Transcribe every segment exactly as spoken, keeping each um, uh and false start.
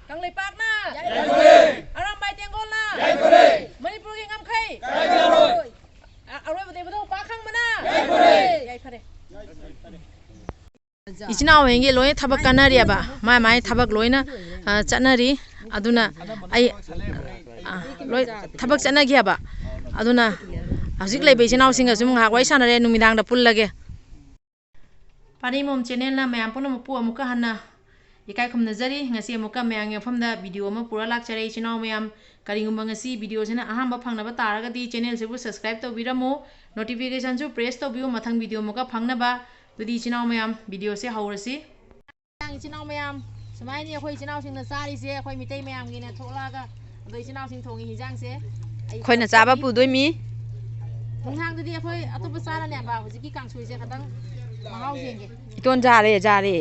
ꯀꯪꯂꯩꯄꯥꯛꯅ ꯌꯥꯏꯐꯔꯦ꯫ ꯑꯔꯥꯝꯕꯥꯏ ꯇꯦꯡꯒꯣꯜꯅ ꯌꯥꯏꯐꯔꯦ꯫ ꯃꯅꯤꯄꯨꯔꯒꯤ ꯉꯝꯈꯩ ꯀꯥꯏꯕ ꯌꯥꯔꯣꯏ꯫ ꯑ-, ꯑꯔꯣꯏꯕ ꯗꯦꯕꯗꯧ ꯄꯥ ꯈꯪꯕꯅ ꯌꯥꯏꯐꯔꯦ꯫ ꯌꯥꯏꯐꯔꯦ꯫ ꯏꯆꯤꯟ ꯏꯅꯥꯎ ꯍꯌꯦꯡꯒꯤ ꯂꯣꯏꯅ ꯊꯕꯛ ꯀꯟꯅꯔꯤꯑꯕ, ꯃꯥꯏ ꯃꯥꯏ ꯊꯕꯛ ꯂꯣꯏꯅ, ꯑ, ꯆꯠꯅꯔꯤ꯫ ꯑꯗꯨꯅ ꯑꯩ, ꯑ, ꯂꯣꯏ ꯊꯕꯛ ꯆꯠꯅꯈꯤꯑꯕ꯫ ꯑꯗꯨꯅ ꯍꯧꯖꯤꯛ ꯂꯩꯕ ꯏꯆꯤꯟ ꯏꯅꯥꯎꯁꯤꯡꯒꯁꯨ ꯉꯥꯏꯍꯥꯛ ꯋꯥꯔꯤ ꯁꯥꯟꯅꯔꯦ, ꯅꯨꯃꯤꯗꯥꯡꯗ ꯄꯨꯜꯂꯒꯦ꯫ ꯄꯥꯔꯤꯃꯣꯝ ꯆꯦꯅꯦꯜꯅ ꯃꯌꯥꯝ ꯄꯨꯝꯅꯃꯛꯄꯨ ꯑꯃꯨꯛꯀ ꯍꯟꯅ ꯏꯀꯥꯏ ꯈꯨꯝꯅꯖꯔꯤ꯫ ꯉꯁꯤ ꯑꯃꯨꯛꯀ ꯃꯌꯥꯝꯒꯤ ꯃꯐꯝꯗ ꯚꯤꯗꯤꯑꯣ ꯑꯃ ꯄꯨꯔ ꯂꯥꯛꯆꯔꯦ ꯏꯆꯤꯟ ꯏꯅꯥꯎ ꯃꯌꯥꯝ꯫ ꯀꯔꯤꯒꯨꯝꯕ ꯉꯁꯤ ꯚꯤꯗꯤꯑꯣꯁꯤꯅ ꯑꯍꯥꯟꯕ ꯐꯪꯅꯕ ꯇꯥꯔꯒꯗꯤ ꯆꯦꯅꯦꯜꯁꯤꯕꯨ ꯁꯕꯁꯀ꯭ꯔꯥꯏꯕ ꯇꯧꯕꯤꯔꯝꯃꯨ, ꯅꯣꯇꯤꯐꯤꯀꯦꯁꯟꯁꯨ ꯄ꯭ꯔꯦꯁ ꯇꯧꯕꯤꯌꯨ, ꯃꯊꯪ ꯚꯤꯗꯤꯑꯣ ꯑꯃꯨꯛꯀ ꯐꯪꯅꯕ꯫ ꯑꯗꯨꯗꯤ ꯏꯆꯤꯟ ꯏꯅꯥꯎ ꯃꯌꯥꯝ, ꯚꯤꯗꯤꯑꯣꯁꯦ ꯍꯧꯔꯁꯤ꯫ ꯏꯆꯤꯟ ꯏꯅꯥꯎ ꯃꯌꯥꯝ, ꯁꯨꯃꯥꯏꯅ ꯑꯩꯈꯣꯏ ꯏꯆꯤꯟ ꯏꯅꯥꯎꯁꯤꯡꯅ ꯆꯥꯔꯤꯁꯦ, ꯑꯩꯈꯣꯏ ꯃꯤꯇꯩ ꯃꯌꯥꯝꯒꯤꯅ ꯊꯣꯛꯂꯛꯑꯒ, ꯑꯗꯣ ꯏꯆꯤꯟ ꯏꯅꯥꯎꯁꯤꯡ ꯊꯣꯡꯉꯤ ꯍꯤꯟꯖꯥꯡꯁꯦ ꯑꯩ ꯑꯩꯈꯣꯏꯅ ꯆꯥꯕ ꯄꯨꯗꯣꯏꯃꯤ꯫ ꯅꯨꯡꯗꯥꯡꯗꯗꯤ ꯑꯩꯈꯣꯏ ꯑꯇꯣꯞꯄ ꯆꯥꯔꯅꯦꯕ꯫ ꯍꯧꯖꯤꯛꯀꯤ ꯀꯥꯡꯁꯣꯏꯁꯦ ꯈꯇꯪ ꯃꯍꯥꯎ ꯌꯦꯡꯒꯦ꯫ ꯏꯇꯣꯟ ꯖꯥꯔꯦ, ꯖꯥꯔꯦ꯫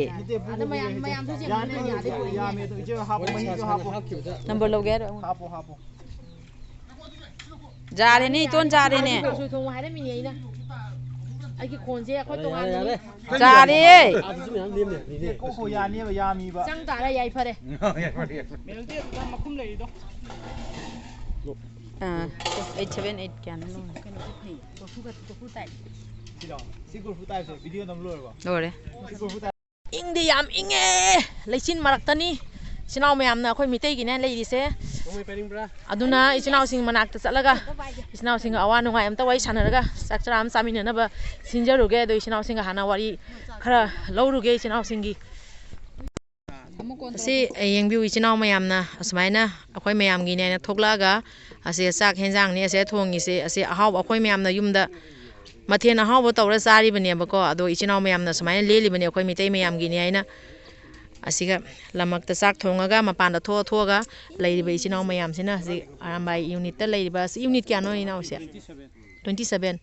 ꯑꯗꯣ ꯃꯌꯥꯝ, ꯃꯌꯥꯝꯁꯨ ꯌꯦꯡꯕꯤꯗꯣꯏꯅꯦ, ꯑꯗꯩ ꯄꯨꯔꯛꯏꯅꯦ꯫ ꯌꯥꯝꯃꯦ, ꯑꯗꯣ ꯏꯆꯦ ꯍꯥꯞꯄꯣ, ꯃꯍꯤꯁꯨ ꯍꯥꯞꯄꯣ꯫ ꯅꯝꯕꯔ ꯂꯧꯒꯦ ꯍꯥꯏꯔꯣ? ꯍꯥꯞꯄꯣ, ꯍꯥꯞꯄꯣ꯫ ꯖꯥꯔꯦꯅꯦ, ꯏꯇꯣꯟ ꯖꯥꯔꯦꯅꯦ꯫ ꯀꯥꯡꯁꯣꯏ ꯊꯣꯡꯉꯨ ꯍꯥꯏꯔꯝꯃꯤꯅꯦ ꯑꯩꯅ꯫ ꯑꯩꯒꯤ ꯈꯣꯟꯁꯦ ꯑꯩꯈꯣꯏ ꯌꯥꯔꯦ, ꯇꯣꯉꯥꯟꯅꯅꯤ꯫ ꯌꯥꯔꯦ꯫ ꯖꯥꯔꯦ꯫ ꯑꯗꯨꯁꯨ ꯃꯌꯥꯝ ꯂꯦꯝꯅꯦ, ꯂꯦꯝꯅꯦ꯫ ꯀꯣꯛꯈꯣ ꯌꯥꯅꯤꯕ, ꯌꯥꯝꯃꯤꯕ꯫ ꯆꯪ ꯇꯥꯔꯦ, ꯌꯥꯏꯐꯔꯦ꯫ ꯃꯦꯜꯗꯤ ꯑꯗꯨꯗ ꯃꯈꯨꯝ ꯂꯩꯔꯤꯗꯣ꯫ ꯑꯥ, ꯑꯩꯠ ꯁꯚꯦꯟ ꯑꯩꯠ ꯀꯌꯥꯅꯣ ꯂꯧꯔꯦ? ꯀꯩꯅꯣꯁꯦ ꯐꯩ, ꯀꯣꯔꯐꯨ ꯀ-, ꯀꯣꯔꯐꯨ ꯇꯥꯏ꯫ ꯁꯤꯔꯣ? ꯁꯤ ꯀꯣꯔꯐꯨ ꯇꯥꯏꯞꯁꯦ, ꯚꯤꯗꯤꯑꯣ ꯅꯝ ꯂꯣꯏꯔꯕꯣ? ꯂꯣꯏꯔꯦ꯫ ꯁꯤ ꯀꯣꯔꯐꯨ ꯇꯥꯏꯞ꯫ ꯏꯪꯗꯤ ꯌꯥꯝ ꯏꯪꯉꯦ, ꯂꯩꯆꯤꯟ ꯃꯔꯛꯇꯅꯤ꯫ ꯏꯆꯤꯟ ꯏꯅꯥꯎ ꯃꯌꯥꯝꯅ ꯑꯩꯈꯣꯏ ꯃꯤꯇꯩꯒꯤꯅꯦ ꯂꯩꯔꯤꯁꯦ꯫ ꯅꯣꯡꯃꯩ ꯄꯥꯏꯅꯤꯡꯕ꯭ꯔꯥ? ꯑꯗꯨꯅ ꯏꯆꯤꯟ ꯏꯅꯥꯎꯁꯤꯡ ꯃꯅꯥꯛꯇ ꯆꯠꯂꯒ ꯏꯆꯤꯟ ꯏꯅꯥꯎꯁꯤꯡꯒ ꯑꯋꯥ ꯅꯨꯡꯉꯥꯏ ꯑꯝꯇ ꯋꯥꯔꯤ ꯁꯥꯟꯅꯔꯒ ꯆꯥꯛ ꯆꯔꯥ ꯑꯃ ꯆꯥꯃꯤꯟꯅꯅꯕ ꯁꯤꯟꯖꯔꯨꯒꯦ꯫ ꯑꯗꯣ ꯏꯆꯤꯟ ꯏꯅꯥꯎꯁꯤꯡꯒ ꯍꯥꯟꯅ ꯋꯥꯔꯤ ꯈꯔ ꯂꯧꯔꯨꯒꯦ ꯏꯆꯤꯟ ꯏꯅꯥꯎꯁꯤꯡꯒꯤ꯫ ꯑꯁꯤ ꯌꯦꯡꯕꯤꯌꯨ ꯏꯆꯤꯟ ꯏꯅꯥꯎ ꯃꯌꯥꯝꯅ, ꯑꯁꯨꯃꯥꯏꯅ ꯑꯩꯈꯣꯏ ꯃꯌꯥꯝꯒꯤꯅꯦꯅ ꯊꯣꯛꯂꯛꯑꯒ ꯑꯁꯦ ꯆꯥꯛ ꯍꯦꯟꯖꯥꯡꯅꯤ ꯑꯁꯦ ꯊꯣꯡꯉꯤꯁꯦ, ꯑꯁꯦ ꯑꯍꯥꯎꯕ ꯑꯩꯈꯣꯏ ꯃꯌꯥꯝꯅ ꯌꯨꯝꯗ ꯃꯊꯦꯜ ꯑꯍꯥꯎꯕ ꯇꯧꯔ ꯆꯥꯔꯤꯕꯅꯦꯕꯀꯣ꯫ ꯑꯗꯣ ꯏꯆꯤꯟ ꯏꯅꯥꯎ ꯃꯌꯥꯝꯅ ꯁꯨꯃꯥꯏꯅ ꯂꯦꯜꯂꯤꯕꯅꯦ ꯑꯩꯈꯣꯏ ꯃꯤꯇꯩ ꯃꯌꯥꯝꯒꯤꯅꯦ ꯍꯥꯏꯅ꯫ ꯑꯁꯤꯒ ꯂꯝꯃꯛꯇ ꯆꯥꯛ ꯊꯣꯡꯉꯒ ꯃꯄꯥꯟꯗ ꯊꯣꯛꯑ ꯊꯣꯛꯑꯒ ꯂꯩꯔꯤꯕ ꯏꯆꯤꯟ ꯏꯅꯥꯎ ꯃꯌꯥꯝꯁꯤꯅ ꯍꯧꯖꯤꯛ ꯑꯔꯥꯝꯕꯥꯏ ꯌꯨꯅꯤꯠꯇ ꯂꯩꯔꯤꯕ, ꯑꯁꯤ ꯌꯨꯅꯤꯠ ꯀꯌꯥꯅꯣ ꯏꯅꯥꯎꯁꯦ? Twenty seven.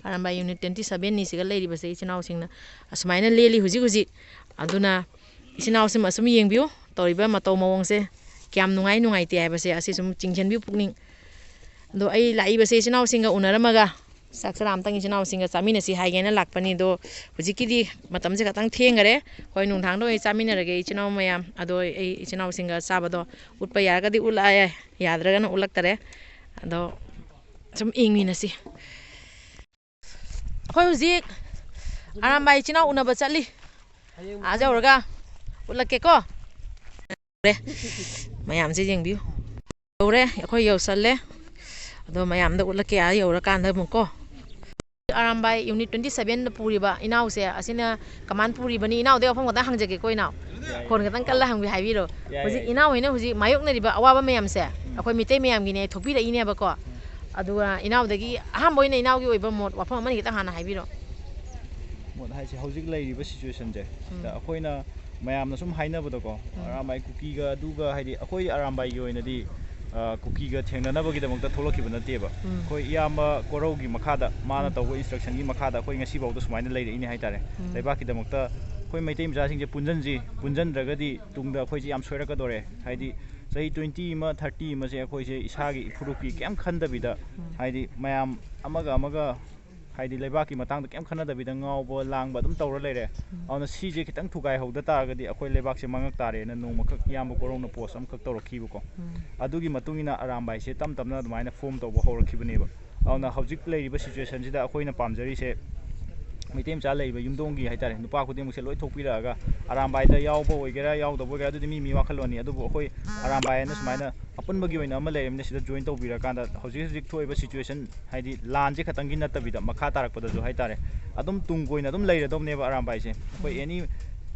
ꯑꯔꯥꯝꯕꯥꯏ ꯌꯨꯅꯤꯠ ꯇ꯭ꯋꯦꯟꯇꯤ ꯁꯚꯦꯟꯅꯤ ꯁꯤꯒ ꯂꯩꯔꯤꯕꯁꯦ ꯏꯆꯤꯟ ꯏꯅꯥꯎꯁꯤꯡꯅ꯫ ꯑꯁꯨꯃꯥꯏꯅ ꯂꯦꯜꯂꯤ ꯍꯧꯖꯤꯛ ꯍꯧꯖꯤꯛ꯫ ꯑꯗꯨꯅ ꯏꯆꯤꯟ ꯏꯅꯥꯎꯁꯤꯡ ꯑꯁꯨꯝ ꯌꯦꯡꯕꯤꯌꯨ, ꯇꯧꯔꯤꯕ ꯃꯇꯧ ꯃꯑꯣꯡꯁꯦ ꯀꯌꯥꯝ ꯅꯨꯡꯉꯥꯏ ꯅꯨꯡꯉꯥꯏꯇꯦ ꯍꯥꯏꯕꯁꯦ ꯑꯁꯤ ꯁꯨꯝ ꯆꯤꯡꯁꯤꯟꯕꯤꯌꯨ ꯄꯨꯛꯅꯤꯡ꯫ ꯑꯗꯣ ꯑꯩ ꯂꯥꯛꯏꯕꯁꯦ ꯏꯆꯤꯟ ꯏꯅꯥꯎꯁꯤꯡꯒ ꯎꯅꯔꯝꯃꯒ ꯆꯥꯛ ꯆꯔꯥ ꯑꯃꯇꯪ ꯏꯆꯤꯟ ꯏꯅꯥꯎꯁꯤꯡꯒ ꯆꯥꯃꯤꯟꯅꯁꯤ ꯍꯥꯏꯒꯦꯅ ꯂꯥꯛꯄꯅꯤ꯫ ꯑꯗꯣ ꯍꯧꯖꯤꯛꯀꯤꯗꯤ ꯃꯇꯝꯁꯦ ꯈꯇꯪ ꯊꯦꯡꯈꯔꯦ꯫ ꯍꯣꯏ, ꯅꯨꯡꯗꯥꯡꯗ ꯑꯣꯏ ꯆꯥꯃꯤꯟꯅꯔꯒꯦ ꯏꯆꯤꯟ ꯏꯅꯥꯎ ꯃꯌꯥꯝ꯫ ꯑꯗꯣ ꯑꯩ ꯏꯆꯤꯟ ꯏꯅꯥꯎꯁꯤꯡꯒ ꯆꯥꯕꯗꯣ ꯎꯠꯄ ꯌꯥꯔꯒꯗꯤ ꯎꯠꯂꯛꯑꯦ, ꯌꯥꯗ꯭ꯔꯒꯅ ꯎꯠꯂꯛꯇꯔꯦ꯫ ꯑꯗꯣ ꯁꯨꯝ ꯌꯦꯡꯃꯤꯟꯅꯁꯤ꯫ ꯑꯩꯈꯣꯏ ꯍꯧꯖꯤꯛ ꯑꯔꯥꯝꯕꯥꯏ ꯏꯆꯤꯟ ꯏꯅꯥꯎ ꯎꯅꯕ ꯆꯠꯂꯤ꯫ ꯑꯥ ꯌꯧꯔꯒ ꯎꯠꯂꯛꯀꯦꯀꯣ꯫ ꯃꯌꯥꯝꯁꯦ ꯌꯦꯡꯕꯤꯌꯨ꯫ ꯌꯧꯔꯦ, ꯑꯩꯈꯣꯏ ꯌꯧꯁꯜꯂꯦ꯫ ꯑꯗꯣ ꯃꯌꯥꯝꯗ ꯎꯠꯂꯛꯀꯦ ꯑꯥ ꯌꯧꯔꯀꯥꯟꯗ ꯑꯃꯨꯛꯀꯣ꯫ ꯑꯔꯥꯝꯕꯥꯏ ꯌꯨꯅꯤꯠ twenty sevenꯗ ꯄꯨꯔꯤꯕ ꯏꯅꯥꯎꯁꯦ ꯑꯁꯤꯅ ꯀꯃꯥꯟ ꯄꯨꯔꯤꯕꯅꯤ꯫ ꯏꯅꯥꯎꯗ ꯋꯥꯐꯝ ꯈꯛꯇꯪ ꯍꯪꯖꯒꯦꯀꯣ, ꯏꯅꯥꯎ꯫ ꯈꯣꯟ ꯈꯛꯇꯪ ꯀꯜꯂ ꯍꯪꯕꯤ ꯍꯥꯏꯕꯤꯔꯣ꯫ ꯌꯥꯏ, ꯍꯧꯖꯤꯛ ꯌꯥꯏ꯫ ꯏꯅꯥꯎ ꯍꯣꯏꯅ ꯍꯧꯖꯤꯛ ꯃꯥꯌꯣꯛꯅꯔꯤꯕ ꯑꯋꯥꯕ ꯃꯌꯥꯝꯁꯦ ꯑꯩꯈꯣꯏ ꯃꯤꯇꯩ ꯃꯌꯥꯝꯒꯤꯅꯦ ꯊꯣꯛꯄꯤꯔꯛꯏꯅꯦꯕꯀꯣ꯫ ꯑꯗꯨꯒ ꯏꯅꯥꯎꯗꯒꯤ ꯑꯍꯥꯟꯕ ꯑꯣꯏꯅ ꯏꯅꯥꯎꯒꯤ ꯑꯣꯏꯕ ꯃꯣꯠ ꯋꯥꯐꯝ ꯑꯃꯅꯤ ꯈꯤꯇꯪ ꯍꯥꯟꯅ ꯍꯥꯏꯕꯤꯔꯣ꯫ ꯃꯣꯠ ꯍꯥꯏꯁꯦ ꯍꯧꯖꯤꯛ ꯂꯩꯔꯤꯕ ꯁꯤꯆꯨꯋꯦꯁꯟꯁꯦ ꯁꯤꯗ ꯑꯩꯈꯣꯏꯅ ꯃꯌꯥꯝꯅ ꯁꯨꯝ ꯍꯥꯏꯅꯕꯗꯀꯣ, ꯑꯔꯥꯝꯕꯥꯏ ꯀꯨꯀꯤꯒ ꯑꯗꯨꯒ ꯍꯥꯏꯗꯤ ꯑꯩꯈꯣꯏ ꯑꯔꯥꯝꯕꯥꯏꯒꯤ ꯑꯣꯏꯅꯗꯤ, ꯑ, ꯀꯨꯀꯤꯒ ꯊꯦꯡꯅꯅꯕꯒꯤꯗꯃꯛꯇ ꯊꯣꯛꯂꯛꯈꯤꯕ ꯅꯠꯇꯦꯕ꯫ ꯑꯩꯈꯣꯏ ꯏꯌꯥꯝꯕ ꯀꯣꯔꯧꯒꯤ ꯃꯈꯥꯗ ꯃꯥꯅ ꯇꯧꯕ ꯏꯟꯁꯇ꯭ꯔꯛꯁꯟꯒꯤ ꯃꯈꯥꯗ ꯑꯩꯈꯣꯏ ꯉꯁꯤꯐꯥꯎꯗ ꯁꯨꯃꯥꯏꯅ ꯂꯩꯔꯛꯏꯅꯦ ꯍꯥꯏꯇꯥꯔꯦ꯫ ꯂꯩꯕꯥꯛꯀꯤꯗꯃꯛꯇ ꯑꯩꯈꯣꯏ ꯃꯩꯇꯩ ꯃꯆꯥꯁꯤꯡꯁꯦ ꯄꯨꯟꯁꯤꯟꯁꯤ, ꯄꯨꯟꯁꯤꯟꯗ꯭ꯔꯒꯗꯤ ꯇꯨꯡꯗ ꯑꯩꯈꯣꯏꯁꯦ ꯌꯥꯝ ꯁꯣꯏꯔꯛꯀꯗꯧꯔꯦ꯫ ꯍꯥꯏꯗꯤ ꯆꯍꯤ twenty ꯑꯃ, thirty ꯑꯃꯁꯦ ꯑꯩꯈꯣꯏꯁꯦ ꯏꯁꯥꯒꯤ ꯏꯐꯨꯔꯨꯞꯀꯤ ꯀꯩꯝ ꯈꯟꯗꯕꯤꯗ, ꯍꯥꯏꯗꯤ ꯃꯌꯥꯝ ꯑꯃꯒ ꯑꯃꯒ ꯍꯥꯏꯗꯤ ꯂꯩꯕꯥꯛꯀꯤ ꯃꯇꯥꯡꯗ ꯀꯩꯝ ꯈꯟꯅꯗꯕꯤꯗ ꯉꯥꯎꯕ ꯂꯥꯡꯕ ꯑꯗꯨꯝ ꯇꯧꯔ ꯂꯩꯔꯦ꯫ ꯑꯗꯨꯅ ꯁꯤꯁꯦ ꯈꯤꯇꯪ ꯊꯨꯒꯥꯏꯍꯧꯗ ꯇꯥꯔꯒꯗꯤ ꯑꯩꯈꯣꯏ ꯂꯩꯕꯥꯛꯁꯦ ꯃꯥꯡꯉꯛ ꯇꯥꯔꯦꯅ ꯅꯣꯡꯃꯈꯛ ꯏꯌꯥꯝꯕ ꯀꯣꯔꯧꯅ ꯄꯣꯁ ꯑꯃꯈꯛ ꯇꯧꯔꯛꯈꯤꯕꯀꯣ꯫ ꯑꯗꯨꯒꯤ ꯃꯇꯨꯡ ꯏꯟꯅ ꯑꯔꯥꯝꯕꯥꯏꯁꯦ ꯇꯞ ꯇꯞꯅ ꯑꯗꯨꯃꯥꯏꯅ ꯐꯣꯝ ꯇꯧꯕ ꯍꯧꯔꯛꯈꯤꯕꯅꯦꯕ꯫ ꯑꯗꯨꯅ ꯍꯧꯖꯤꯛ ꯂꯩꯔꯤꯕ ꯁꯤꯆꯨꯋꯦꯁꯟꯁꯤꯗ ꯑꯩꯈꯣꯏꯅ ꯄꯥꯝꯖꯔꯤꯁꯦ ꯃꯩꯇꯩ ꯃꯆꯥ ꯂꯩꯔꯤꯕ ꯌꯨꯝꯗꯣꯡꯒꯤ ꯍꯥꯏꯇꯥꯔꯦ, ꯅꯨꯄꯥ ꯈꯨꯗꯤꯡꯃꯛꯁꯦ ꯂꯣꯏ ꯊꯣꯛꯄꯤꯔꯛꯑꯒ ꯑꯔꯥꯝꯕꯥꯏꯗ ꯌꯥꯎꯕ ꯑꯣꯏꯒꯦꯔꯥ ꯌꯥꯎꯗꯕ ꯑꯣꯏꯒꯦꯔꯥ ꯑꯗꯨꯗꯤ ꯃꯤ ꯃꯤ ꯋꯥꯈꯜꯂꯣꯟꯅꯤ꯫ ꯑꯗꯨꯕꯨ ꯑꯩꯈꯣꯏ ꯑꯔꯥꯝꯕꯥꯏ ꯍꯥꯏꯅ ꯁꯨꯃꯥꯏꯅ ꯑꯄꯨꯟꯕꯒꯤ ꯑꯣꯏꯅ ꯑꯃ ꯂꯩꯔꯕꯅꯤꯅ ꯁꯤꯗ ꯖꯣꯏꯟ ꯇꯧꯕꯤꯔꯀꯥꯟꯗ ꯍꯧꯖꯤꯛ ꯍꯧꯖꯤꯛ ꯊꯣꯛꯏꯕ ꯁꯤꯆꯨꯋꯦꯁꯟ ꯍꯥꯏꯗꯤ ꯂꯥꯟꯁꯦ ꯈꯛꯇꯪꯒꯤ ꯅꯠꯇꯕꯤꯗ ꯃꯈꯥ ꯇꯥꯔꯛꯄꯗꯁꯨ ꯍꯥꯏꯇꯥꯔꯦ, ꯑꯗꯨꯝ ꯇꯨꯡ ꯀꯣꯏꯅ ꯑꯗꯨꯝ ꯂꯩꯔꯗꯧꯅꯦꯕ ꯑꯔꯥꯝꯕꯥꯏꯁꯦ꯫ ꯑꯩꯈꯣꯏ ꯑꯦꯅꯤ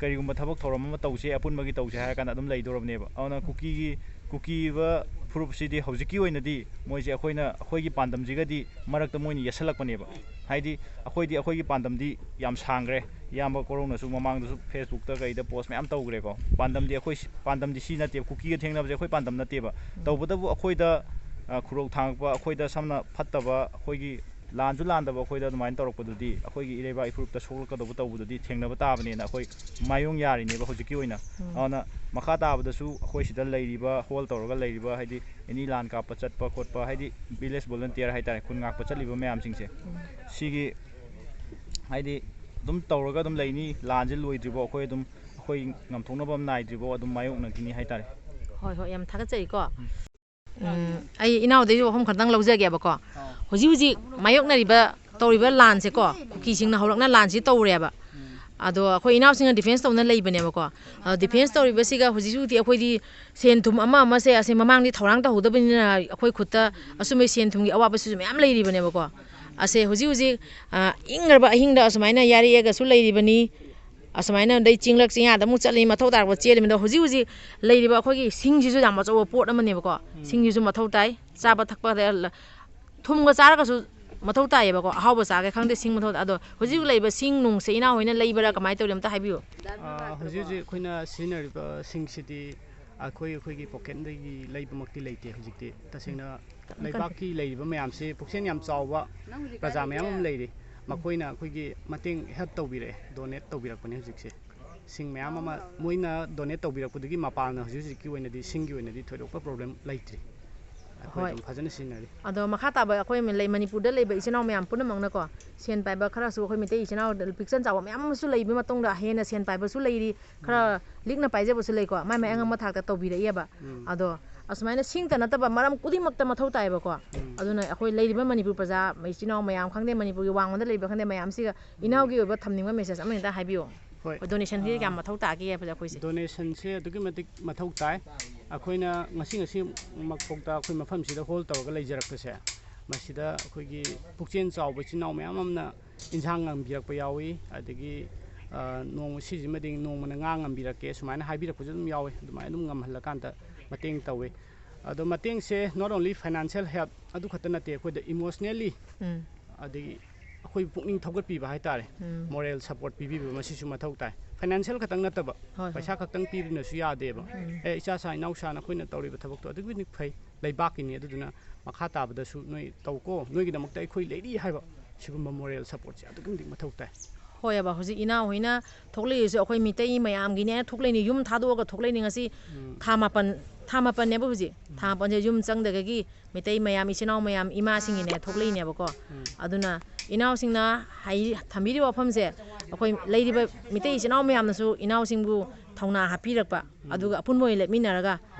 ꯀꯔꯤꯒꯨꯝꯕ ꯊꯕꯛ ꯊꯧꯔꯝ ꯑꯃ ꯇꯧꯁꯦ, ꯑꯄꯨꯟꯕꯒꯤ ꯇꯧꯁꯦ ꯍꯥꯏꯔ ꯀꯥꯟꯗ ꯑꯗꯨꯝ ꯂꯩꯗꯧꯔꯕꯅꯦꯕ꯫ ꯑꯗꯨꯅ ꯀꯨꯀꯤꯒꯤ, ꯀꯨꯀꯤꯕ ꯐꯨꯔꯨꯞꯁꯤꯗꯤ ꯍꯧꯖꯤꯛꯀꯤ ꯑꯣꯏꯅꯗꯤ ꯃꯣꯏꯁꯦ ꯑꯩꯈꯣꯏꯅ, ꯑꯩꯈꯣꯏꯒꯤ ꯄꯥꯟꯗꯝꯁꯤꯒꯗꯤ ꯃꯔꯛꯇ ꯃꯣꯏꯅ ꯌꯦꯠꯁꯜꯂꯛꯄꯅꯦꯕ꯫ ꯍꯥꯏꯗꯤ ꯑꯩꯈꯣꯏꯗꯤ ꯑꯩꯈꯣꯏꯒꯤ ꯄꯥꯟꯗꯝꯗꯤ ꯌꯥꯝ ꯁꯥꯡꯈ꯭ꯔꯦ꯫ ꯏꯌꯥꯝꯕ ꯀꯣꯔꯧꯅꯁꯨ ꯃꯃꯥꯡꯗꯁꯨ ꯐꯦꯁꯕꯨꯛꯇ ꯀꯩꯗ ꯄꯣꯁ ꯃꯌꯥꯝ ꯇꯧꯈ꯭ꯔꯦꯀꯣ꯫ ꯄꯥꯟꯗꯝꯗꯤ ꯑꯩꯈꯣꯏ ꯁꯤ-, ꯄꯥꯟꯗꯝꯗꯤ ꯁꯤ ꯅꯠꯇꯦꯕ, ꯀꯨꯀꯤꯒ ꯊꯦꯡꯅꯕꯁꯦ ꯑꯩꯈꯣꯏ ꯄꯥꯟꯗꯝ ꯅꯠꯇꯦꯕ꯫ ꯇꯧꯕꯇꯕꯨ ꯑꯩꯈꯣꯏꯗ, ꯑ, ꯈꯨꯔꯧ ꯊꯥꯡꯉꯛꯄ, ꯑꯩꯈꯣꯏꯗ ꯁꯝꯅ ꯐꯠꯇꯕ, ꯑꯩꯈꯣꯏꯒꯤ ꯂꯥꯟꯁꯨ ꯂꯥꯟꯗꯕ ꯑꯩꯈꯣꯏꯗ ꯑꯗꯨꯃꯥꯏꯅ ꯇꯧꯔꯛꯄꯗꯨꯗꯤ ꯑꯩꯈꯣꯏꯒꯤ ꯏꯔꯩꯕꯥꯛ ꯏꯐꯨꯔꯨꯞꯇ ꯁꯣꯛꯂꯛꯀꯗꯧꯕ ꯇꯧꯕꯗꯨꯗꯤ ꯊꯦꯡꯅꯕ ꯇꯥꯕꯅꯦꯅ ꯑꯩꯈꯣꯏ ꯃꯥꯏꯌꯣꯡ ꯌꯥꯔꯤꯅꯦꯕ ꯍꯧꯖꯤꯛꯀꯤ ꯑꯣꯏꯅ꯫ ꯑꯗꯨꯅ ꯃꯈꯥ ꯇꯥꯕꯗꯁꯨ ꯑꯩꯈꯣꯏ ꯁꯤꯗ ꯂꯩꯔꯤꯕ, ꯍꯣꯜ ꯇꯧꯔꯒ ꯂꯩꯔꯤꯕ, ꯍꯥꯏꯗꯤ ꯑꯦꯅꯤ ꯂꯥꯟ ꯀꯥꯞꯄ ꯆꯠꯄ ꯈꯣꯠꯄ, ꯍꯥꯏꯗꯤ ꯚꯤꯂꯦꯖ ꯚꯣꯂꯨꯟꯇꯤꯌꯔ ꯍꯥꯏꯇꯥꯔꯦ, ꯈꯨꯟ ꯉꯥꯛꯄ ꯆꯠꯂꯤꯕ ꯃꯌꯥꯝꯁꯤꯡꯁꯦ, ꯁꯤꯒꯤ ꯍꯥꯏꯗꯤ ꯑꯗꯨꯝ ꯇꯧꯔꯒ ꯑꯗꯨꯝ ꯂꯩꯅꯤ꯫ ꯂꯥꯟꯁꯦ ꯂꯣꯏꯗ꯭ꯔꯤꯐꯥꯎ ꯑꯩꯈꯣꯏ ꯑꯗꯨꯝ, ꯑꯩꯈꯣꯏ ꯉꯝꯊꯣꯛꯅꯕ ꯑꯃ ꯅꯥꯏꯗ꯭ꯔꯤꯐꯥꯎ ꯑꯗꯨꯝ ꯃꯥꯌꯣꯛꯅꯈꯤꯅꯤ ꯍꯥꯏꯇꯥꯔꯦ꯫ ꯍꯣꯏ, ꯍꯣꯏ, ꯌꯥꯝ ꯊꯥꯒꯠꯆꯔꯤꯀꯣ꯫ ꯎꯝ, ꯑꯩ ꯏꯅꯥꯎꯗꯩꯁꯨ ꯋꯥꯐꯝ ꯈꯛꯇꯪ ꯂꯧꯖꯒꯦꯕꯀꯣ꯫ ꯍꯧꯖꯤꯛ ꯍꯧꯖꯤꯛ ꯃꯥꯌꯣꯛꯅꯔꯤꯕ, ꯇꯧꯔꯤꯕ ꯂꯥꯟꯁꯦꯀꯣ, ꯀꯨꯀꯤꯁꯤꯡꯅ ꯍꯧꯔꯛꯅ ꯂꯥꯟꯁꯤ ꯇꯧꯔꯦꯕ꯫ ꯑꯗꯣ ꯑꯩꯈꯣꯏ ꯏꯅꯥꯎꯁꯤꯡꯅ ꯗꯤꯐꯦꯟꯁ ꯇꯧꯅ ꯂꯩꯕꯅꯦꯕꯀꯣ꯫ ꯑꯗꯣ ꯗꯤꯐꯦꯟꯁ ꯇꯧꯔꯤꯕꯁꯤꯒ ꯍꯧꯖꯤꯛ ꯍꯧꯖꯤꯛꯇꯤ ꯑꯩꯈꯣꯏꯗꯤ ꯁꯦꯟ ꯊꯨꯝ ꯑꯃ ꯑꯃꯁꯦ, ꯑꯁꯦ ꯃꯃꯥꯡꯗꯤ ꯊꯧꯔꯥꯡ ꯇꯧꯍꯧꯗꯕꯅꯤꯅ ꯑꯩꯈꯣꯏ ꯈꯨꯠꯇ ꯑꯆꯨꯝꯕꯩ ꯁꯦꯟ ꯊꯨꯝꯒꯤ ꯑꯋꯥꯕꯁꯤꯁꯨ ꯃꯌꯥꯝ ꯂꯩꯔꯤꯕꯅꯦꯕꯀꯣ꯫ ꯑꯁꯦ ꯍꯧꯖꯤꯛ ꯍꯧꯖꯤꯛ, ꯑ, ꯏꯪꯈ꯭ꯔꯕ ꯑꯍꯤꯡꯗ ꯑꯁꯨꯃꯥꯏꯅ ꯌꯥꯔꯦꯛꯑꯒꯁꯨ ꯂꯩꯔꯤꯕꯅꯤ꯫ ꯑꯁꯨꯃꯥꯏꯅ ꯑꯗꯩ ꯆꯤꯡꯂꯛ ꯆꯤꯡꯌꯥꯗ ꯑꯃꯨꯛ ꯆꯠꯂꯤ, ꯃꯊꯧ ꯇꯥꯔꯛꯄ ꯆꯦꯜꯂꯤꯕꯅꯤ꯫ ꯑꯗꯣ ꯍꯧꯖꯤꯛ ꯍꯧꯖꯤꯛ ꯂꯩꯔꯤꯕ ꯑꯩꯈꯣꯏꯒꯤ ꯁꯤꯡꯁꯤꯁꯨ ꯌꯥꯝ ꯑꯆꯧꯕ ꯄꯣꯠ ꯑꯃꯅꯦꯕꯀꯣ꯫ ꯁꯤꯡꯁꯤꯁꯨ ꯃꯊꯧ ꯇꯥꯏ, ꯆꯥꯕ ꯊꯛꯄꯗ ꯊꯨꯝꯒ ꯆꯥꯔꯒꯁꯨ ꯃꯊꯧ ꯇꯥꯏꯌꯦꯕꯀꯣ꯫ ꯑꯍꯥꯎꯕ ꯆꯥꯒꯦ ꯈꯪꯗꯦ, ꯁꯤꯡ ꯃꯊꯧ ꯇꯥꯏ꯫ ꯑꯗꯣ ꯍꯧꯖꯤꯛ ꯍꯧꯖꯤꯛ ꯂꯩꯕ ꯁꯤꯡ ꯅꯨꯡꯁꯦ ꯏꯅꯥꯎ ꯍꯣꯏꯅ ꯂꯩꯕ꯭ꯔꯥ, ꯀꯃꯥꯏꯅ ꯇꯧꯔꯤ, ꯑꯝꯇ ꯍꯥꯏꯕꯤꯌꯨ꯫ ꯑꯥ, ꯍꯧꯖꯤꯛ ꯍꯧꯖꯤꯛ ꯑꯩꯈꯣꯏꯅ ꯁꯤꯖꯤꯟꯅꯔꯤꯕ ꯁꯤꯡꯁꯤꯗꯤ ꯑꯩꯈꯣꯏ ꯑꯩꯈꯣꯏꯒꯤ ꯄꯣꯀꯦꯠꯇꯒꯤ ꯂꯩꯕꯃꯛꯇꯤ ꯂꯩꯇꯦ꯫ ꯍꯧꯖꯤꯛꯇꯤ ꯇꯁꯦꯡꯅ ꯂꯩꯕꯥꯛꯀꯤ ꯂꯩꯔꯤꯕ ꯃꯌꯥꯝꯁꯤ, ꯄꯨꯛꯆꯦꯜ ꯌꯥꯝ ꯆꯥꯎꯕ ꯄ꯭ꯔꯖꯥ ꯃꯌꯥꯝ ꯑꯃ ꯂꯩꯔꯤ, ꯃꯈꯣꯏꯅ ꯑꯩꯈꯣꯏꯒꯤ ꯃꯇꯦꯡ, ꯍꯦꯜꯞ ꯇꯧꯕꯤꯔꯛꯑꯦ, ꯗꯣꯅꯦꯠ ꯇꯧꯕꯤꯔꯛꯄꯅꯦ꯫ ꯍꯧꯖꯤꯛꯁꯦ ꯁꯤꯡ ꯃꯌꯥꯝ ꯑꯃ ꯃꯣꯏꯅ ꯗꯣꯅꯦꯠ ꯇꯧꯕꯤꯔꯛꯄꯗꯒꯤ ꯃꯄꯥꯟꯅ ꯍꯧꯖꯤꯛ ꯍꯧꯖꯤꯛꯀꯤ ꯑꯣꯏꯅꯗꯤ ꯁꯤꯡꯒꯤ ꯑꯣꯏꯅꯗꯤ ꯊꯣꯏꯗꯣꯛꯄ ꯄ꯭ꯔꯣꯕ꯭ꯂꯦꯝ ꯂꯩꯇ꯭ꯔꯤ꯫ ꯑꯩꯈꯣꯏ ꯍꯣꯏ꯫ ꯑꯗꯨꯝ ꯐꯖꯅ ꯁꯤꯖꯤꯟꯅꯔꯤ꯫ ꯑꯗꯣ ꯃꯈꯥ ꯇꯥꯕ ꯑꯩꯈꯣꯏ ꯂꯩ-, ꯃꯅꯤꯄꯨꯔꯗ ꯂꯩꯕ ꯏꯆꯤꯜ ꯏꯅꯥꯎ ꯃꯌꯥꯝ ꯄꯨꯝꯅꯃꯛꯅꯀꯣ, ꯁꯦꯟ ꯄꯥꯏꯕ ꯈꯔꯁꯨ, ꯑꯩꯈꯣꯏ ꯃꯩꯇꯩ ꯏꯆꯤꯜ ꯏꯅꯥꯎ ꯄꯤꯛꯆꯟ ꯆꯥꯎꯕ ꯃꯌꯥꯝ ꯑꯃꯁꯨ ꯂꯩꯕ ꯃꯇꯨꯡꯗ, ꯍꯦꯟꯅ ꯁꯦꯟ ꯄꯥꯏꯕꯁꯨ ꯂꯩꯔꯤ, ꯈꯔ ꯂꯤꯛꯅ ꯄꯥꯏꯖꯕꯁꯨ ꯂꯩꯀꯣ, ꯃꯥꯏ ꯃꯥꯏ ꯑꯉꯝꯕ ꯊꯥꯛꯇ ꯇꯧꯕꯤꯔꯛꯏꯕ꯫ ꯎꯝ꯫ ꯑꯗꯣ ꯑꯁꯨꯃꯥꯏꯅ ꯁꯤꯡꯇ ꯅꯠꯇꯕ ꯃꯔꯝ ꯈꯨꯗꯤꯡꯃꯛꯇ ꯃꯊꯧ ꯇꯥꯏꯌꯦꯕꯀꯣ꯫ ꯎꯝ꯫ ꯑꯗꯨꯅ ꯑꯩꯈꯣꯏ ꯂꯩꯔꯤꯕ ꯃꯅꯤꯄꯨꯔ ꯄ꯭ꯔꯖꯥ, ꯏꯆꯤꯜ ꯏꯅꯥꯎ ꯃꯌꯥꯝ ꯈꯪꯗꯦ, ꯃꯅꯤꯄꯨꯔꯒꯤ ꯋꯥꯡꯃꯗ ꯂꯩꯕ ꯈꯪꯗꯦ, ꯃꯌꯥꯝꯁꯤꯒ ꯏꯅꯥꯎꯒꯤ ꯑꯣꯏꯕ ꯊꯝꯅꯤꯡꯕ ꯃꯦꯁꯦꯖ ꯑꯃ ꯍꯦꯛꯇ ꯍꯥꯏꯕꯤꯌꯨ꯫ ꯍꯣꯏ꯫ ꯗꯣꯅꯦꯁꯟꯁꯤ ꯑꯥ, ꯀꯌꯥꯝ ꯃꯊꯧ ꯇꯥꯒꯦ ꯍꯥꯏꯕꯁꯦ ꯑꯩꯈꯣꯏꯁꯦ꯫ ꯗꯣꯅꯦꯁꯟꯁꯦ ꯑꯗꯨꯛꯀꯤ ꯃꯇꯤꯛ ꯃꯊꯧ ꯇꯥꯏ꯫ ꯑꯩꯈꯣꯏꯅ ꯉꯁꯤ ꯉꯁꯤꯃꯛ ꯐꯥꯎꯗ ꯑꯩꯈꯣꯏ ꯃꯐꯝꯁꯤꯗ ꯍꯣꯜ ꯇꯧꯔꯒ ꯂꯩꯖꯔꯛꯄꯁꯦ, ꯃꯁꯤꯗ ꯑꯩꯈꯣꯏꯒꯤ ꯄꯨꯛꯆꯦꯜ ꯆꯥꯎꯕ ꯏꯆꯤꯜ ꯏꯅꯥꯎ ꯃꯌꯥꯝ ꯑꯃꯅ ꯏꯟꯁꯥꯡ ꯉꯝꯕꯤꯔꯛꯄ ꯌꯥꯎꯏ, ꯑꯗꯒꯤ, ꯑ, ꯅꯣꯡꯃ ꯁꯤꯁꯤꯃꯗꯤ ꯅꯣꯡꯃꯅ ꯉꯥ ꯉꯝꯕꯤꯔꯛꯀꯦ ꯁꯨꯃꯥꯏꯅ ꯍꯥꯏꯕꯤꯔꯛꯄꯁꯨ ꯑꯗꯨꯝ ꯌꯥꯎꯏ꯫ ꯑꯗꯨꯃꯥꯏꯅ ꯑꯗꯨꯝ ꯉꯝꯍꯜꯂꯀꯥꯟꯗ ꯃꯇꯦꯡ ꯇꯧꯏ꯫ ꯑꯗꯣ ꯃꯇꯦꯡꯁꯦ not only financial help ꯑꯗꯨ ꯈꯛꯇ ꯅꯠꯇꯦ, ꯑꯩꯈꯣꯏꯗ emotionally ꯎꯝ꯫ ꯑꯗꯒꯤ ꯑꯩꯈꯣꯏ ꯄꯨꯛꯅꯤꯡ ꯊꯧꯒꯠꯄꯤꯕ ꯍꯥꯏꯇꯥꯔꯦ, ꯎꯝ꯫ ꯃꯣꯔꯦꯜ ꯁꯄꯣꯔꯠ ꯄꯤꯕꯤꯕ, ꯃꯁꯤꯁꯨ ꯃꯊꯧ ꯇꯥꯏ꯫ ꯐꯥꯏꯅꯥꯟꯁꯤꯌꯦꯜ ꯈꯛꯇꯪ ꯅꯠꯇꯕ, ꯍꯣꯏ, ꯍꯣꯏ꯫ ꯄꯩꯁꯥ ꯈꯛꯇꯪ ꯄꯤꯗꯨꯅꯁꯨ ꯌꯥꯗꯦꯕ꯫ ꯎꯝ꯫ "ꯑꯦ, ꯏꯆꯥꯁꯥ ꯏꯅꯥꯎꯁꯥ, ꯅꯈꯣꯏꯅ ꯇꯧꯔꯤꯕ ꯊꯕꯛꯇꯣ ꯑꯗꯨꯛꯀꯤ ꯃꯇꯤꯛ ꯐꯩ, ꯂꯩꯕꯥꯛꯀꯤꯅꯤ, ꯑꯗꯨꯗꯨꯅ ꯃꯈꯥ ꯇꯥꯕꯗꯁꯨ ꯅꯣꯏ ꯇꯧꯀꯣ, ꯅꯣꯏꯒꯤꯗꯃꯛꯇ ꯑꯩꯈꯣꯏ ꯂꯩꯔꯤ" ꯍꯥꯏꯕ ꯁꯤꯒꯨꯝꯕ ꯃꯣꯔꯦꯜ ꯁꯄꯣꯔꯠꯁꯦ ꯑꯗꯨꯛꯀꯤ ꯃꯇꯤꯛ ꯃꯊꯧ ꯇꯥꯏ꯫ ꯍꯣꯏꯑꯕ, ꯍꯧꯖꯤꯛ ꯏꯅꯥꯎ ꯍꯣꯏꯅ ꯊꯣꯛꯂꯛꯏꯁꯦ ꯑꯩꯈꯣꯏ ꯃꯤꯇꯩ ꯃꯌꯥꯝꯒꯤꯅꯦ ꯊꯣꯛꯂꯛꯏꯅꯤ, ꯌꯨꯝ ꯊꯥꯗꯣꯛꯑꯒ ꯊꯣꯛꯂꯛꯏꯅꯤ꯫ ꯉꯁꯤ ꯊꯥ ꯃꯥꯄꯟ, ꯊꯥ ꯃꯥꯄꯟꯅꯦꯕ ꯍꯧꯖꯤꯛ꯫ ꯊꯥ ꯃꯥꯄꯟꯁꯦ ꯌꯨꯝ ꯆꯪꯗꯒꯤ ꯃꯤꯇꯩ ꯃꯌꯥꯝ, ꯏꯆꯤꯟ ꯏꯅꯥꯎ ꯃꯌꯥꯝ ꯏꯃꯥꯁꯤꯡꯒꯤꯅꯦ ꯊꯣꯛꯂꯛꯏꯅꯦꯕꯀꯣ꯫ ꯑꯗꯨꯅ ꯏꯅꯥꯎꯁꯤꯡꯅ ꯍꯥꯏ-, ꯊꯝꯕꯤꯔꯤꯕ ꯋꯥꯐꯝꯁꯦ, ꯑꯩꯈꯣꯏ ꯂꯩꯔꯤꯕ ꯃꯤꯇꯩ ꯏꯆꯤꯟ ꯏꯅꯥꯎ ꯃꯌꯥꯝꯅꯁꯨ ꯏꯅꯥꯎꯁꯤꯡꯕꯨ ꯊꯧꯅꯥ ꯍꯥꯞꯄꯤꯔꯛꯄ, ꯑꯗꯨꯒ ꯑꯄꯨꯟꯕ ꯑꯣꯏꯅ ꯂꯦꯞꯃꯤꯟꯅꯔꯒ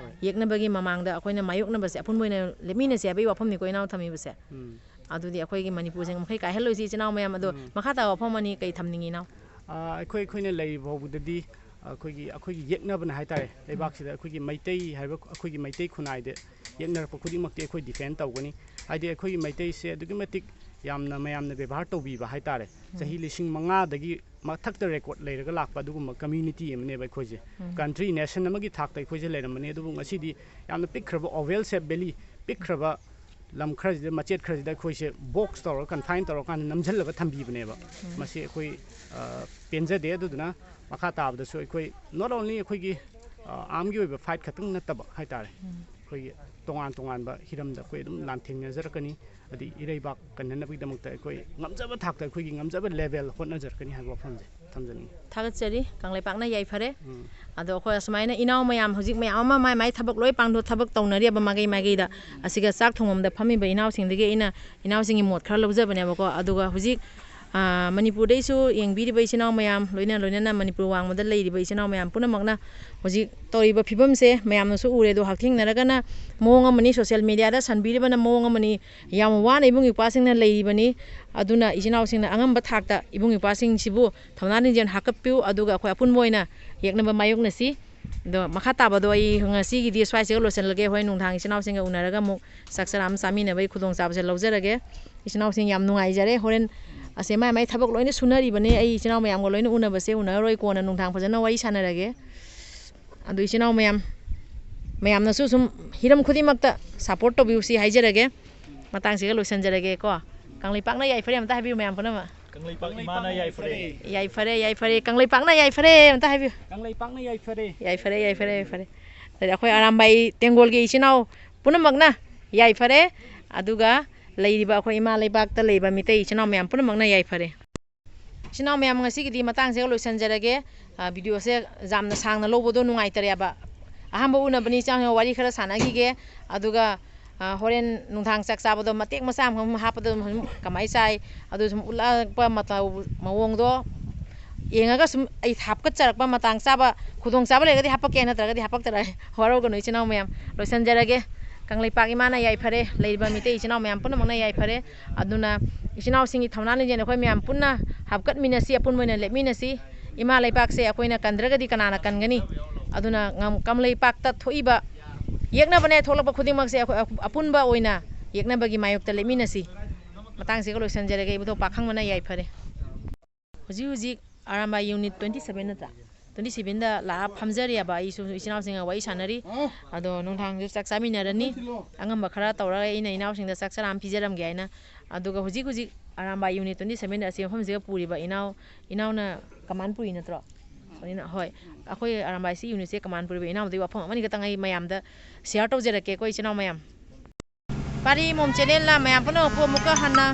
ꯌꯦꯛꯅꯕꯒꯤ ꯃꯃꯥꯡꯗ ꯑꯩꯈꯣꯏꯅ ꯃꯥꯌꯣꯛꯅꯕꯁꯦ ꯑꯄꯨꯟꯕ ꯑꯣꯏꯅ ꯂꯦꯞꯃꯤꯟꯅꯁꯦ ꯍꯥꯏꯕꯒꯤ ꯋꯥꯐꯝꯅꯤꯀꯣ ꯏꯅꯥꯎ ꯊꯝꯃꯤꯕꯁꯦ꯫ ꯑꯗꯨꯗꯤ ꯑꯩꯈꯣꯏꯒꯤ ꯃꯅꯤꯄꯨꯔꯁꯦ ꯃꯈꯩ ꯀꯥꯏꯍꯜꯂꯣꯏꯁꯤ ꯏꯆꯤꯟ ꯏꯅꯥꯎ ꯃꯌꯥꯝ꯫ ꯑꯗꯣ ꯃꯈꯥ ꯇꯥꯕ ꯋꯥꯐꯝ ꯑꯅꯤ ꯀꯩ ꯊꯝꯅꯤꯡꯉꯤ ꯏꯅꯥꯎ? ꯑ, ꯑꯩꯈꯣꯏ, ꯑꯩꯈꯣꯏꯅ ꯂꯩꯔꯤꯕ ꯐꯥꯎꯕꯗꯗꯤ ꯑꯩꯈꯣꯏꯒꯤ, ꯑꯩꯈꯣꯏꯒꯤ ꯌꯦꯛꯅꯕꯅ ꯍꯥꯏꯇꯥꯔꯦ, ꯂꯩꯕꯥꯛꯁꯤꯗ ꯑꯩꯈꯣꯏꯒꯤ ꯃꯩꯇꯩ ꯍꯥꯏꯕ, ꯑꯩꯈꯣꯏꯒꯤ ꯃꯩꯇꯩ ꯈꯨꯟꯅꯥꯏꯗ ꯌꯦꯛꯅꯔꯛꯄ ꯈꯨꯗꯤꯡꯃꯛꯇꯤ ꯑꯩꯈꯣꯏ ꯗꯤꯐꯦꯟ ꯇꯧꯒꯅꯤ꯫ ꯍꯥꯏꯗꯤ ꯑꯩꯈꯣꯏꯒꯤ ꯃꯩꯇꯩꯁꯦ ꯑꯗꯨꯛꯀꯤ ꯃꯇꯤꯛ ꯌꯥꯝꯅ ꯃꯌꯥꯝꯅ ꯕꯦꯕꯥꯔ ꯇꯧꯕꯤꯕ ꯍꯥꯏꯇꯥꯔꯦ꯫ ꯆꯍꯤ ꯂꯤꯁꯤꯡ ꯃꯉꯥꯗꯒꯤ ꯃꯊꯛꯇ ꯔꯦꯀꯣꯔꯠ ꯂꯩꯔꯒ ꯂꯥꯛꯄ ꯑꯗꯨꯒꯨꯝꯕ ꯀꯝꯃ꯭ꯌꯨꯅꯤꯇꯤ ꯑꯃꯅꯦꯕ ꯑꯩꯈꯣꯏꯁꯦ꯫ ꯀꯟꯇ꯭ꯔꯤ, ꯅꯦꯁꯟ ꯑꯃꯒꯤ ꯊꯥꯛꯇ ꯑꯩꯈꯣꯏꯁꯦ ꯂꯩꯔꯝꯕꯅꯤ꯫ ꯑꯗꯨꯕꯨ ꯉꯁꯤꯗꯤ ꯌꯥꯝꯅ ꯄꯤꯛꯈ꯭ꯔꯕ, ꯑꯣꯚꯦꯜ ꯁꯦꯞ ꯕꯦꯂꯤ, ꯄꯤꯛꯈ꯭ꯔꯕ ꯂꯝ ꯈꯔꯁꯤꯗ, ꯃꯆꯦꯠ ꯈꯔꯁꯤꯗ ꯑꯩꯈꯣꯏꯁꯦ ꯕꯣꯛꯁ ꯇꯧꯔꯒ, ꯀꯟꯐꯥꯏꯟ ꯇꯧꯔꯀꯥꯟꯗ ꯅꯝꯁꯤꯜꯂꯒ ꯊꯝꯕꯤꯕꯅꯦꯕ꯫ ꯃꯁꯤ ꯑꯩꯈꯣꯏ, ꯑ, ꯄꯦꯟꯖꯗꯦ꯫ ꯑꯗꯨꯗꯨꯅ ꯃꯈꯥ ꯇꯥꯕꯗꯁꯨ ꯑꯩꯈꯣꯏ not only ꯑꯩꯈꯣꯏꯒꯤ, ꯑ, ꯑꯥꯔꯝꯒꯤ ꯑꯣꯏꯕ ꯐꯥꯏꯠ ꯈꯛꯇꯪ ꯅꯠꯇꯕ ꯍꯥꯏꯇꯥꯔꯦ, ꯑꯩꯈꯣꯏꯒꯤ ꯇꯣꯉꯥꯟ ꯇꯣꯉꯥꯟꯕ ꯍꯤꯔꯝꯗ ꯑꯩꯈꯣꯏ ꯑꯗꯨꯝ ꯂꯥꯟꯊꯦꯡꯅꯖꯔꯛꯀꯅꯤ꯫ ꯑꯗꯩ ꯏꯔꯩꯕꯥꯛ ꯀꯟꯅꯅꯕꯒꯤꯗꯃꯛꯇ ꯑꯩꯈꯣꯏ ꯉꯝꯖꯕ ꯊꯥꯛꯇ, ꯑꯩꯈꯣꯏꯒꯤ ꯉꯝꯖꯕ ꯂꯦꯚꯦꯜ ꯍꯣꯠꯅꯖꯔꯛꯀꯅꯤ ꯍꯥꯏꯕ ꯋꯥꯐꯝꯁꯦ ꯊꯝꯖꯅꯤꯡꯉꯤ꯫ ꯊꯥꯒꯠꯆꯔꯤ꯫ ꯀꯪꯂꯩꯄꯥꯛꯅ ꯌꯥꯏꯐꯔꯦ꯫ ꯑꯗꯣ ꯑꯩꯈꯣꯏ ꯑꯁꯨꯃꯥꯏꯅ ꯏꯅꯥꯎ ꯃꯌꯥꯝ ꯍꯧꯖꯤꯛ ꯃꯌꯥꯝ ꯑꯃ ꯃꯥꯏ ꯃꯥꯏ ꯊꯕꯛ ꯂꯣꯏ ꯄꯥꯡꯊꯣꯛ ꯊꯕꯛ ꯇꯧꯅꯔꯤꯕ ꯃꯥꯏꯀꯩ ꯃꯥꯏꯀꯩꯗ, ꯑꯁꯤꯒ ꯆꯥꯛ ꯊꯣꯡꯐꯝꯗ ꯐꯝꯃꯤꯕ ꯏꯅꯥꯎꯁꯤꯡꯗꯒꯤ ꯑꯩꯅ ꯏꯅꯥꯎꯁꯤꯡꯒꯤ ꯃꯣꯠ ꯈꯔ ꯂꯧꯖꯕꯅꯦꯕꯀꯣ꯫ ꯑꯗꯨꯒ ꯍꯧꯖꯤꯛ, ꯑ, ꯃꯅꯤꯄꯨꯔꯗꯩꯁꯨ ꯌꯦꯡꯕꯤꯔꯤꯕ ꯏꯆꯤꯟ ꯏꯅꯥꯎ ꯃꯌꯥꯝ, ꯂꯣꯏꯅ ꯂꯣꯏꯅꯅ ꯃꯅꯤꯄꯨꯔ ꯋꯥꯡꯃꯗ ꯂꯩꯔꯤꯕ ꯏꯆꯤꯟ ꯏꯅꯥꯎ ꯃꯌꯥꯝ ꯄꯨꯝꯅꯃꯛꯅ ꯍꯧꯖꯤꯛ ꯇꯧꯔꯤꯕ ꯐꯤꯕꯝꯁꯦ ꯃꯌꯥꯝꯅꯁꯨ ꯎꯔꯦ꯫ ꯑꯗꯣ ꯍꯛꯊꯦꯡꯅꯔꯒꯅ ꯃꯑꯣꯡ ꯑꯃꯅꯤ, ꯁꯣꯁꯤꯌꯦꯜ ꯃꯦꯗꯤꯌꯥꯗ ꯁꯟꯕꯤꯔꯤꯕꯅ ꯃꯑꯣꯡ ꯑꯃꯅꯤ, ꯌꯥꯝ ꯋꯥꯅ ꯏꯕꯨꯡ ꯏꯄ꯭ꯋꯥꯁꯤꯡꯅ ꯂꯩꯔꯤꯕꯅꯤ꯫ ꯑꯗꯨꯅ ꯏꯆꯤꯟ ꯏꯅꯥꯎꯁꯤꯡꯅ ꯑꯉꯝꯕ ꯊꯥꯛꯇ ꯏꯕꯨꯡ ꯏꯄ꯭ꯋꯥꯁꯤꯡꯁꯤꯕꯨ ꯊꯧꯅꯥ ꯂꯤꯡꯖꯦꯜ ꯍꯥꯞꯀꯠꯄꯤꯌꯨ, ꯑꯗꯨꯒ ꯑꯩꯈꯣꯏ ꯑꯄꯨꯟꯕ ꯑꯣꯏꯅ ꯌꯦꯛꯅꯕ ꯃꯥꯌꯣꯛꯅꯁꯤ꯫ ꯑꯗꯣ ꯃꯈꯥ ꯇꯥꯕꯗꯣ ꯑꯩ ꯉꯁꯤꯒꯤꯗꯤ ꯁ꯭ꯋꯥꯏꯁꯤꯒ ꯂꯣꯏꯁꯤꯜꯂꯒꯦ꯫ ꯍꯣꯔꯦꯟ ꯅꯨꯡꯗꯥꯡ ꯏꯆꯤꯟ ꯏꯅꯥꯎꯁꯤꯡꯒ ꯎꯅꯔꯒ ꯑꯃꯨꯛ ꯆꯥꯛ ꯆꯔꯥ ꯑꯃ ꯆꯥꯃꯤꯟꯅꯕꯒꯤ ꯈꯨꯗꯣꯡꯆꯥꯕꯁꯦ ꯂꯧꯖꯔꯒꯦ꯫ ꯏꯆꯤꯟ ꯏꯅꯥꯎꯁꯤꯡ ꯌꯥꯝ ꯅꯨꯡꯉꯥꯏꯖꯔꯦ꯫ ꯍꯣꯔꯦꯟ ꯑꯁꯦ ꯃꯥꯏ ꯃꯥꯏ ꯊꯕꯛ ꯂꯣꯏꯅ ꯁꯨꯅꯔꯤꯕꯅꯦ꯫ ꯑꯩ ꯏꯆꯤꯟ ꯏꯅꯥꯎ ꯃꯌꯥꯝꯒ ꯂꯣꯏꯅ ꯎꯅꯕꯁꯦ ꯎꯅꯔꯔꯣꯏ, ꯀꯣꯟꯅ ꯅꯨꯡꯗꯥꯡ ꯐꯖꯅ ꯋꯥꯔꯤ ꯁꯥꯟꯅꯔꯒꯦ꯫ ꯑꯗꯨ ꯏꯆꯤꯟ ꯏꯅꯥꯎ ꯃꯌꯥꯝ, ꯃꯌꯥꯝꯅꯁꯨ ꯁꯨꯝ ꯍꯤꯔꯝ ꯈꯨꯗꯤꯡꯃꯛꯇ ꯁꯞꯄꯣꯔꯠ ꯇꯧꯕꯤꯌꯨ ꯁꯤ ꯍꯥꯏꯖꯔꯒꯦ꯫ ꯃꯇꯥꯡꯁꯤꯒ ꯂꯣꯏꯁꯤꯟꯖꯔꯒꯦꯀꯣ꯫ ꯀꯪꯂꯩꯄꯥꯛꯅ ꯌꯥꯏꯐꯔꯦ ꯑꯝꯇ ꯍꯥꯏꯕꯤꯌꯨ ꯃꯌꯥꯝ ꯄꯨꯝꯅꯃꯛ꯫ ꯀꯪꯂꯩꯄꯥꯛ ꯏꯃꯥꯅ ꯌꯥꯏꯐꯔꯦ꯫ ꯌꯥꯏꯐꯔꯦ, ꯌꯥꯏꯐꯔꯦ꯫ ꯀꯪꯂꯩꯄꯥꯛꯅ ꯌꯥꯏꯐꯔꯦ ꯑꯝꯇ ꯍꯥꯏꯕꯤꯌꯨ꯫ ꯀꯪꯂꯩꯄꯥꯛꯅ ꯌꯥꯏꯐꯔꯦ꯫ ꯌꯥꯏꯐꯔꯦ, ꯌꯥꯏꯐꯔꯦ, ꯌꯥꯏꯐꯔꯦ꯫ ꯑꯗꯨꯗꯤ ꯑꯩꯈꯣꯏ ꯑꯔꯥꯝꯕꯥꯏ ꯇꯦꯡꯒꯣꯜꯒꯤ ꯏꯆꯤꯟ ꯏꯅꯥꯎ ꯄꯨꯝꯅꯃꯛꯅ ꯌꯥꯏꯐꯔꯦ꯫ ꯑꯗꯨꯒ ꯂꯩꯔꯤꯕ ꯑꯩꯈꯣꯏ ꯏꯃꯥ ꯂꯩꯕꯥꯛꯇ ꯂꯩꯕ ꯃꯤꯇꯩ ꯏꯆꯤꯟ ꯏꯅꯥꯎ ꯃꯌꯥꯝ ꯄꯨꯝꯅꯃꯛꯅ ꯌꯥꯏꯐꯔꯦ꯫ ꯏꯆꯤꯟ ꯏꯅꯥꯎ ꯃꯌꯥꯝ, ꯉꯁꯤꯒꯤꯗꯤ ꯃꯇꯥꯡꯁꯤꯒ ꯂꯣꯏꯁꯤꯟꯖꯔꯒꯦ꯫ ꯑ, ꯚꯤꯗꯤꯑꯣꯁꯦ ꯌꯥꯝꯅ ꯁꯥꯡꯅ ꯂꯧꯕꯗꯣ ꯅꯨꯡꯉꯥꯏꯇꯔꯦꯕ꯫ ꯑꯍꯥꯟꯕ ꯎꯅꯕꯅꯤ, ꯏꯆꯤꯟ ꯏꯅꯥꯎ ꯋꯥꯔꯤ ꯈꯔ ꯁꯥꯟꯅꯈꯤꯒꯦ꯫ ꯑꯗꯨꯒ, ꯑ, ꯍꯣꯔꯦꯟ ꯅꯨꯡꯗꯥꯡ ꯆꯥꯛ ꯆꯥꯕꯗꯣ ꯃꯇꯦꯛ ꯃꯆꯥ ꯑꯃꯈꯛ ꯍꯥꯞꯄꯗ ꯑꯗꯨꯝ ꯀꯃꯥꯏꯅ ꯆꯥꯏ, ꯑꯗꯨ ꯁꯨꯝ ꯎꯠꯂꯛꯄ ꯃꯇꯧ, ꯃꯑꯣꯡꯗꯣ ꯌꯦꯡꯉꯒ ꯁꯨꯝ ꯑꯩ ꯍꯥꯞꯀꯠꯆꯔꯛꯄ, ꯃꯇꯥꯡ ꯆꯥꯕ, ꯈꯨꯗꯣꯡ ꯆꯥꯕ ꯂꯩꯔꯒꯗꯤ ꯍꯥꯞꯄꯛꯀꯦ, ꯅꯠꯇ꯭ꯔꯒꯗꯤ ꯍꯥꯞꯄꯛꯇꯔꯦ꯫ ꯋꯥꯔꯧꯒꯅꯨ ꯏꯆꯤꯟ ꯏꯅꯥꯎ ꯃꯌꯥꯝ꯫ ꯂꯣꯏꯁꯤꯟꯖꯔꯒꯦ꯫ ꯀꯪꯂꯩꯄꯥꯛ ꯏꯃꯥꯅ ꯌꯥꯏꯐꯔꯦ, ꯂꯩꯔꯤꯕ ꯃꯤꯇꯩ ꯏꯆꯤꯟ ꯏꯅꯥꯎ ꯃꯌꯥꯝ ꯄꯨꯝꯅꯃꯛꯅ ꯌꯥꯏꯐꯔꯦ꯫ ꯑꯗꯨꯅ ꯏꯆꯤꯟ ꯏꯅꯥꯎꯁꯤꯡꯒꯤ ꯊꯧꯅꯥ ꯂꯤꯡꯖꯦꯜ ꯑꯩꯈꯣꯏ ꯃꯌꯥꯝ ꯄꯨꯟꯅ ꯍꯥꯞꯀꯠꯃꯤꯟꯅꯁꯤ, ꯑꯄꯨꯟꯕ ꯑꯣꯏꯅ ꯂꯦꯞꯃꯤꯟꯅꯁꯤ꯫ ꯏꯃꯥ ꯂꯩꯕꯥꯛꯁꯦ ꯑꯩꯈꯣꯏꯅ ꯀꯟꯗ꯭ꯔꯒꯗꯤ ꯀꯅꯥꯅ ꯀꯟꯒꯅꯤ? ꯑꯗꯨꯅ ꯉꯝ-, ꯀꯪꯂꯩꯄꯥꯛꯇ ꯊꯣꯛꯏꯕ ꯌꯦꯛꯅꯕꯅꯦ ꯊꯣꯛꯂꯛꯄ ꯈꯨꯗꯤꯡꯃꯛꯁꯦ ꯑꯩꯈꯣꯏ ꯑꯄꯨꯟꯕ ꯑꯣꯏꯅ ꯌꯦꯛꯅꯕꯒꯤ ꯃꯥꯌꯣꯛꯇ ꯂꯦꯞꯃꯤꯟꯅꯁꯤ꯫ ꯃꯇꯥꯡꯁꯤꯒ ꯂꯣꯏꯁꯤꯟꯖꯔꯒꯦ꯫ ꯏꯕꯨꯙꯧ ꯄꯥꯈꯪꯕꯅ ꯌꯥꯏꯐꯔꯦ꯫ ꯍꯧꯖꯤꯛ ꯍꯧꯖꯤꯛ ꯑꯔꯥꯝꯕꯥꯏ ꯌꯨꯅꯤꯠ twenty seven ꯅꯠꯇ꯭ꯔꯥ? Twenty seven ꯗ ꯂꯥꯛꯑ ꯐꯝꯖꯔꯤꯑꯕ ꯑꯩꯁꯨ ꯏꯆꯤꯟ ꯏꯅꯥꯎꯁꯤꯡꯒ ꯋꯥꯔꯤ ꯁꯥꯟꯅꯔꯤ꯫ ꯑꯗꯣ ꯅꯨꯡꯗꯥꯡꯁꯨ ꯆꯥꯛ ꯆꯥꯃꯤꯟꯅꯔꯅꯤ꯫ ꯑꯉꯝꯕ ꯈꯔ ꯇꯧꯔꯒ ꯑꯩꯅ ꯏꯅꯥꯎꯁꯤꯡꯗ ꯆꯥꯛ ꯆꯔꯥ ꯑꯃ ꯄꯤꯖꯔꯝꯒꯦ ꯍꯥꯏꯅ꯫ ꯑꯗꯨꯒ ꯍꯧꯖꯤꯛ ꯍꯧꯖꯤꯛ ꯑꯔꯥꯝꯕꯥꯏ ꯌꯨꯅꯤꯠ twenty seven ꯗ ꯑꯁꯤ ꯃꯐꯝꯁꯤꯒ ꯄꯨꯔꯤꯕ ꯏꯅꯥꯎ, ꯏꯅꯥꯎꯅ ꯀꯃꯥꯟ ꯄꯨꯔꯤ ꯅꯠꯇ꯭ꯔꯣ? ꯁꯣꯅꯤꯅ, ꯍꯣꯏ꯫ ꯑꯩꯈꯣꯏ ꯑꯔꯥꯝꯕꯥꯏꯁꯤ ꯌꯨꯅꯤꯠꯁꯦ ꯀꯃꯥꯟ ꯄꯨꯔꯤꯕ ꯏꯅꯥꯎꯗꯒꯤ ꯋꯥꯐꯝ ꯑꯃꯅꯤ ꯈꯛꯇꯪ ꯑꯩ ꯃꯌꯥꯝꯗ ꯁꯤꯌꯥꯔ ꯇꯧꯖꯔꯛꯀꯦꯀꯣ ꯏꯆꯤꯟ ꯏꯅꯥꯎ ꯃꯌꯥꯝ꯫ ꯄꯥꯔꯤ ꯃꯣꯝ ꯆꯦꯅꯦꯜꯅ ꯃꯌꯥꯝ ꯄꯨꯝꯅꯃꯛꯄꯨ ꯑꯃꯨꯛꯀ ꯍꯟꯅ